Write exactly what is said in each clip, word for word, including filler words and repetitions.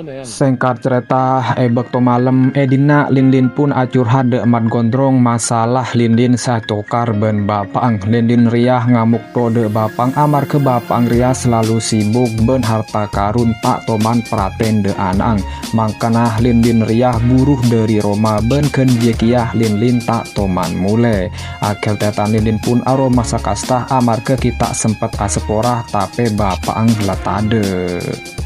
Sèngkat carèta, è bâkto malem, è dinna' Lin-Lin pon acurhat dâ' Mat Gondrong masalah Lin-Lin sè atokar bân bapa'na. Lin-Lin rèya ngamok to dâ' bapa'na amarghâ bapa'na rèya salalu sibuk bân harta karun ta' toman parhatèn dâ' ana'na. Mangkana Lin-Lin rèya buru dâri roma bân ghân jiyâ kèya Lin-Lin ta' toman molè. Akhèr tarètan Lin-Lin pon aroma sakasta amarghâ ghi' ta' sempet asapora, tapè bapa'na la tadâ'.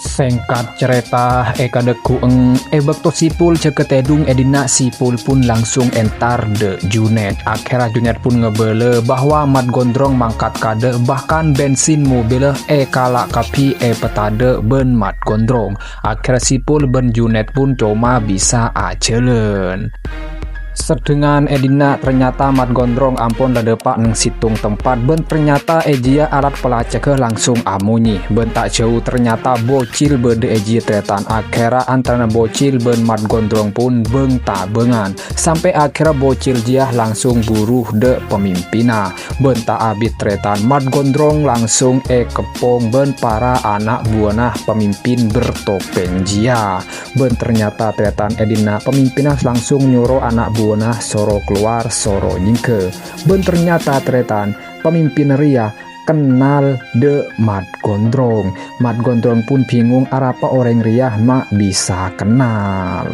Sèngkat carèta, è kadhâggu'na, è bâkto Sipul jâgâ tèdung è dinna' Sipul pon langsung entar dâ' Junèt. Akhèrra Junèt pon ngabâlâ bahwa Mat Gondrong mangkat kadâ', bahkan bensin mobilla èkala' kabbhi èpatadâ' bân Mat Gondrong. Akhèrra Sipul bân Junèt pon coma bisa ajhâlân. Seddhângan è dinna' ternyata Mat Gondrong ampon la dâpa' neng sèttong tempat, bân ternyata è jiyâ alat pelacaghâ langsung amonyè. Bân ta' jâu ternyata Bocil bâdâ è jiyâ tarètan. Akhèrra antarana Bocil bân Mat Gondrong pon bâng-tabângan. Sampè' akhèrra Bocil jiyâ langsung buru dâ' pamimpinna. Bân ta' abit tarètan Mat Gondrong langsung èkeppong bân para ana' buwâna pamimpin bertopeng jiyâ. Bân ternyata tarètan è dinna' pamimpinna langsung nyoro ana' buwâna soro kalowar, soro nyèngghâ. Bân ternyata tarètan pamimpin rèya kennal dâ' Mat Gondrong. Mat Gondrong pon bingung arapa orèng rèya ma' bisa kennal.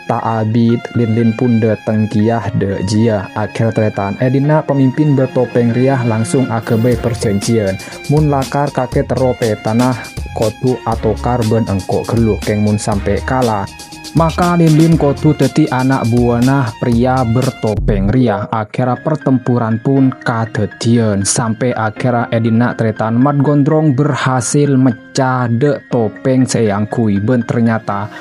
Ta' abit, Lin-Lin pon dâteng kèya dâ' jiyâ. Akhèr tarètan è dinna' pamimpin bertopeng rèya langsung aghâbây parjhânjhiyân. Mon lakar kakè terro pètana kodhu atokar bân engko' ghâllu, kèng mon sampè' kala, maka Lin-Lin kodhu dâddhi ana' buwâna pria bertopeng rèya. Akhèrra pertempuran pon kadhâddhiyân, sampè' akhèrra è dinna' tarètan Mat Gondrong berhasil mecca dâ' topeng sè èangghuy, bân ternyata